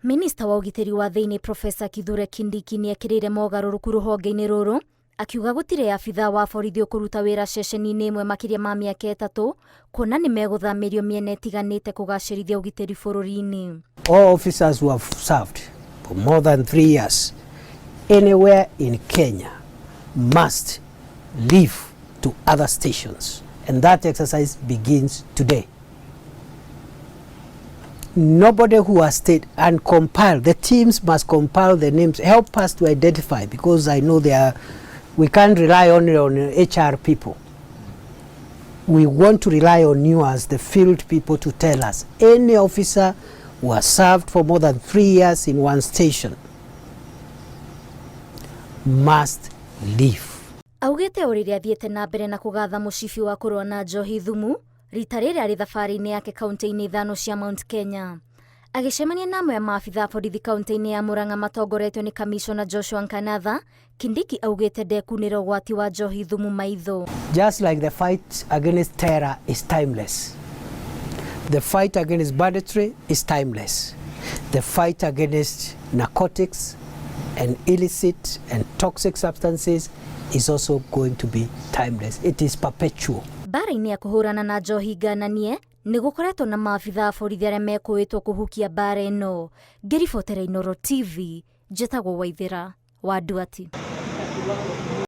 Minista wa ũgitĩri wa thĩinĩ Profesa Kithure Kindiki nĩ ekĩrĩire mogarũrũku rũhonge-inĩ rũrũ, akiuga gũtirĩ abithaa wa borithi ũkũruta wĩra ceceni-inĩ ĩmwe makĩria ma mĩaka 3, kuona nĩ megũthamĩrio mĩena ĩtiganĩte kũgacĩrithia ũgitĩri bũrũri-inĩ. All officers who have served for more than 3 years anywhere in Kenya must leave to other stations, and that exercise begins today. Nobody who has stayed and compile, the teams must compile the names, help us to identify, because I know they are, we can't rely only on HR people. We want to rely on you as the field people to tell us any officer who has served for more than 3 years in one station must leave. Augĩte o rĩrĩa athiĩte na mbere na kũgatha mũcibi wa kũrũa na njohi thumu rita rĩrĩ arĩ thabarĩ-inĩ yake kaunti-inĩ ithano cia Mount Kenya. Agĩcemania na amwe a maabitha a borithi kaunti-inĩ ya Murang'a matongoretio nĩ kamishona Joshua Nkanatha, Kindiki augĩte ndekunĩra ũgwati wa njohi thumu maitho. Just like the fight against terror is timeless, the fight against banditry is timeless. The fight against narcotics and illicit and toxic substances is also going to be timeless. It is perpetual. Mbara-inĩ ya kũhũrana na njohi ngananie nĩ gũkoretwo na maabitha a borithi arĩa mekũĩtwo kũhukia mbara ĩno. Ngĩribotera Inooro TV, njĩtagwo Waithĩra wa Nduati.